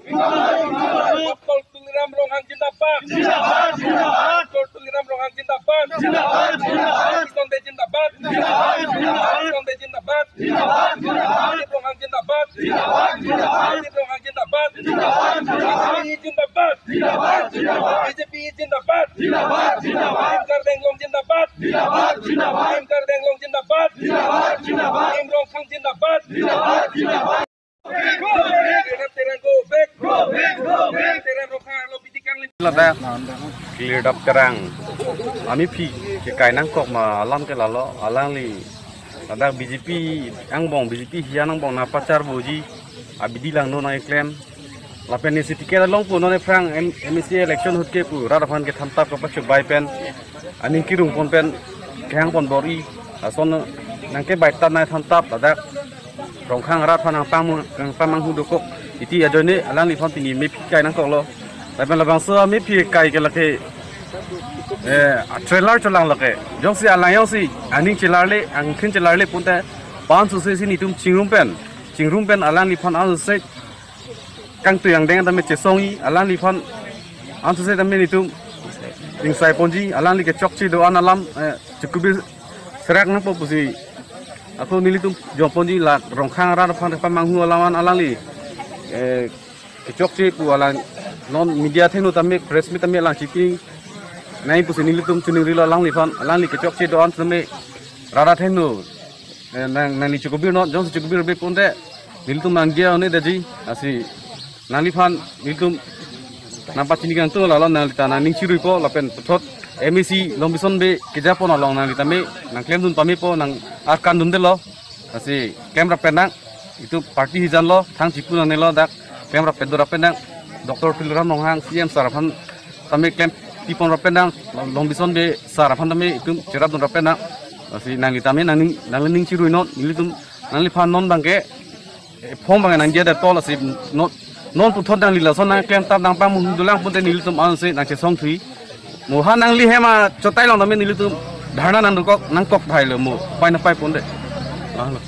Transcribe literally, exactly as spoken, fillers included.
Doctor Tuliram Ronghang zindabad. Zindabad, zindabad. Doctor Tuliram Ronghang zindabad. Zindabad, zindabad. Sonde zindabad. Zindabad, zindabad. Sonde zindabad. Zindabad, zindabad. Ronghang zindabad. Zindabad, zindabad. Ronghang zindabad. Zindabad, zindabad. B J P zindabad. Zindabad, zindabad. B J P zindabad. Zindabad, zindabad. Team Karbi Anglong zindabad. Zindabad, zindabad. Team Karbi Anglong zindabad. Zindabad, zindabad. Team Ronghang zindabad. Zindabad, zindabad. Tuliram Terang go back. Go back, go back. Terang Ronghang arlo bidi kangli. Ladak Tuliram Terang amephi kekai nangkok ma alam ke lalo, alangli ladak B J P angbong, B J P hian angbong nangpacharboji abidi langno nangklem. Lapen nesi ticket along pu non aphrang M-, M A C election ahut ke pu rat aphan kethan tap kapachobai pen, aning kirung pon pen kehang pon bor-i, lason nangkebai tap nangthan tap ladak Ronghang rat aphan nangpamang-, nangpamanghu dokok. Iti ajoine alangliphan pini mephi kai nangkoklo. Lapen labangso amephi kai ke lake, eh, trailer cholang lake. Jongsi alang jongsi aning chelarle, angthin chelarle punte, pan suse si netum chingrum pen, chingrum pen alangliphan an suse kangtui angdeng tame chesong-i, alangliphan an suse tame netum ingsai ponji, alangli kechokche do-an alam, eh, chukubir serak nangpo pusi ako nelitum jongponji, la Ronghang rat aphan pamanghu alam an alangli, eh, kechokche pu alang non media athengno tame, press meet tame alang chipinang pusi nelitum chiningrilo alangliphan, alangli kechokche do-an tame rat athengno, eh, nang, nangli chukubirnon, jongsi chukubirbe punte nelitum nangdia un-edetji, lasi nangliphan nelitum nangpachini kangtung lalo, nangli ta nangning chiruipo, lapen puthot M A C Longbison Bey kejapon along nangli tame nangklemdun pamepo, nang arkan dundelo. Lasi klemrap pen nang, itum party hijan lo, thang chipu nangnelo, dak klemrap pen dorap pen nang, Doctor Tuliram Ronghang C M sir aphan tame klem pipon rap pen nang, Longbison Bey sir aphan tame itum cherapdun rap pen nang. Lasi nangli tame nangning, nangli ning chiruinon, nelitum nangliphan non abangke, eh, phong abang nangdiya detpo, lasi non, non puthot nangli lason nangklem tap nangpamanghu dolang punte nelitum an suse nangchesong thui. Mo ha nangli hem achotai along tame nelitum dharna nangdokok, nangkok thailo mo, pai na pai ponte. Ah, lo.